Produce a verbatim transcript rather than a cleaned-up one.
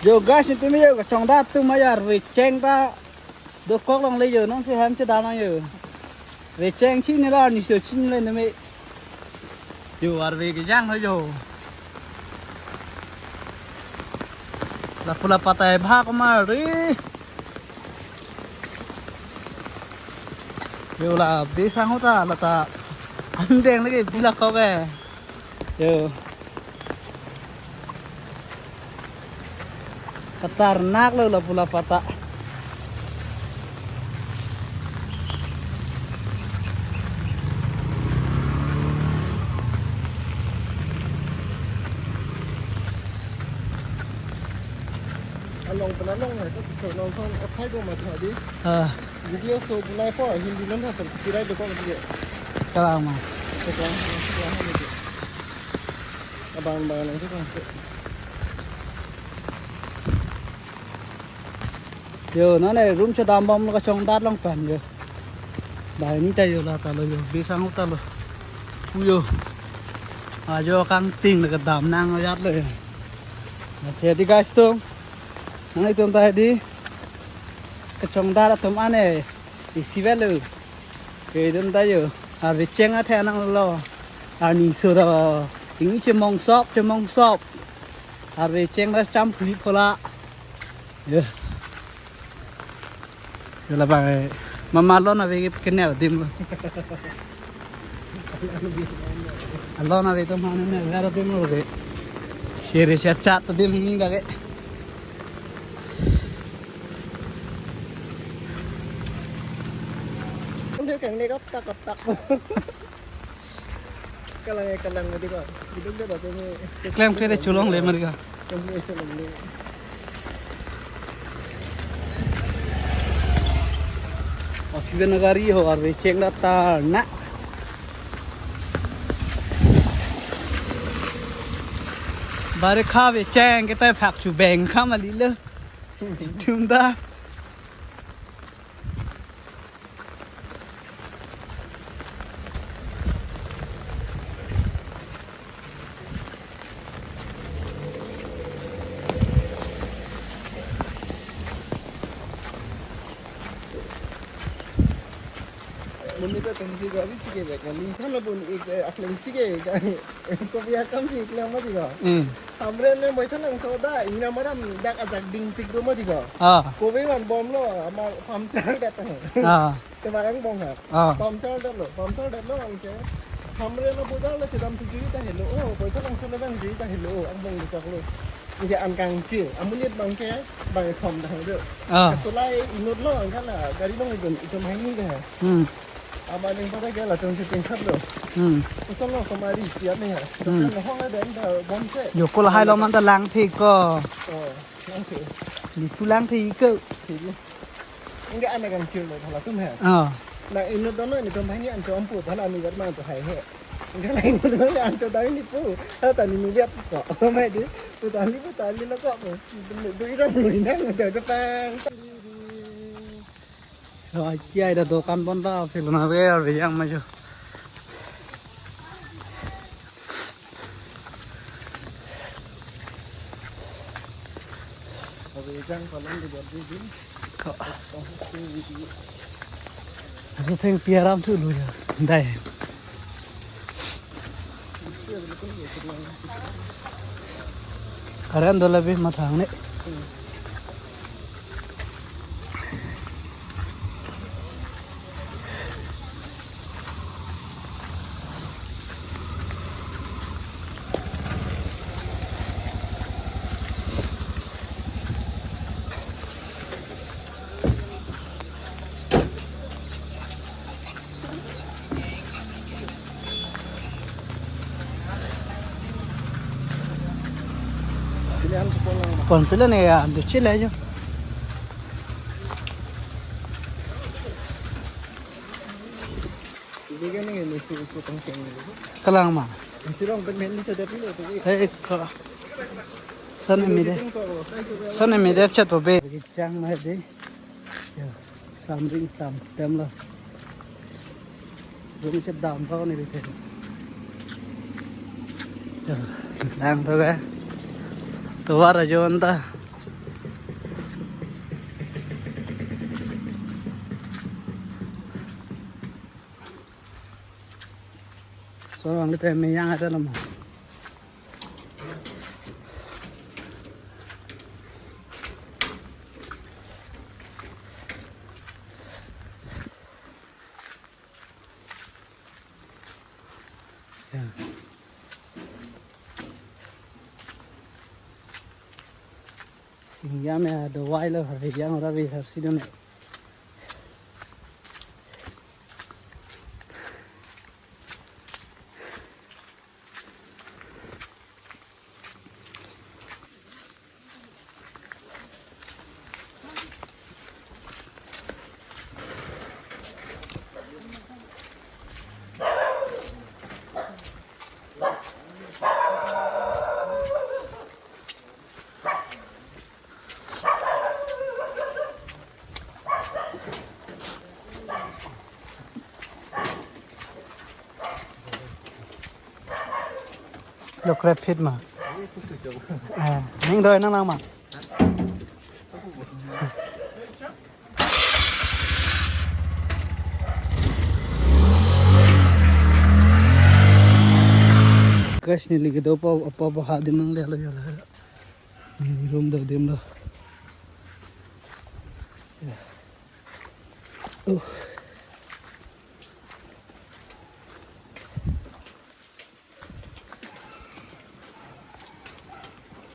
Yo guys, itum yo kachongdat atum ayar recheng ta dokok longle yo, non si hem chedam nang yo. Recheng chinilo, arni so chinilo itum. Yo arve kejang ho yo. Lapu la patai bha komar ri. Yo la bisang ahut ta la ta andeng lagi bilak kok ke. Yo. Khatarnak lo lapu la pata. Along pala long na, to, to, long song, aphai do ma tha di. Ah. Video so punai po, Hindi non tha, kirai do ko di. Kalang ma. Kalang, kalang, kalang. Abang, abang, lang, kalang. Yo, nane room chedam bom lo kachongdat along pen yo. Banghini ta yo la ta lo yo, bisang ahut ta lo. Pu yo. Ajo kangting le kedam nang ajat lo yo. Lasi di guys atum. Nanglitum ta di. Kachongdat atum ane. Isi velo. Kedun ta yo. Arve cheng athe nang lo. Arni so do. Ingni chemongsop, chemongsop. Arve cheng ta cham phuli phola. Yo. Yo labang, eh, mama alon ave ke kenel adim lo. Alon ave atum mane ne ver adim lo ke. Sere sachat adim ni lage. Udah kang ne kap tak kap tak. Kalang, eh, kalang tadi ko. Bidung dia batu ni. Klem kre de chulong le mari ka. Klem kre chulong le. Api ben gari ho arve cheng ta tarna. Bare kha ve cheng ke ta phak chu beng kha mali lo. Itum ta. Monit ta tangsi gari si ke bek, ning than lo bun ik, eh, akleng si ke, ka, kopi akam si ik lang mati ko. Hmm. Hamren le moi thalang soda, ingnam aram dak ajak dingpik do mati ko. Ah. Kopi man bom lo, ama puncture dat tang. Ah. Te barang bong ha. Ah. Puncture dat lo, puncture dat lo angke. Hamren lo bodal lo chedam tu jui ta helo, oh, moi thalang soda bang jui ta helo, ang bong dikak lo. Ingke an kangchir, amonit bang ke, bang thom dang do. Ah. Kasolai inut lo, angke la, gari bang idun, itum hai ni ke. Hmm. Ama ning pada ke la, tung si tingkat lo. Hmm. Koson lo, kemari, siap ni ha. Hmm. Kan hong ada, ada bom se. Yo, ko lahai lo man ta langthe ko. Oh, langthe. Ni pu langthe ko. Thik ni. Ingke an kangchir lo, halatum he. Oh. Na inut dono, ni tum hai ni an chom pu, hala ni gat man to hai he. Ingke na inut dono, an chom dai ni pu. Hala ta ni nu biat ko. Mai di, pu tali, pu tali lo ko. Du iram lu inang, jauh jepang. Lo, ai ti ai ta dokan bon ta, pilo na ve, ve yang ma jo. Ko. Aso thengpi aram thu lo ya. Dai. Current do labi mathang ne. Pon pila ne ya, ando chile jo. Kalang ma. Eh, ka. Son emi de. Son emi de chat be. Chang ma de. Ya, samring samtem lo. Room chedam pa ni rite. Ya, lang to ga. Tovar ajo anta. Tolong litre meyang ada lama. Ya. Singyam ya, dawai lo, hari yang ora bi har sidon. Lo krep phit ma. Eh, ning doi nang lang ma. Guys, neli kedo pa, pa, pa, ha, dim nang le lo ya la. Neli room do dim lo. Ya. Oh.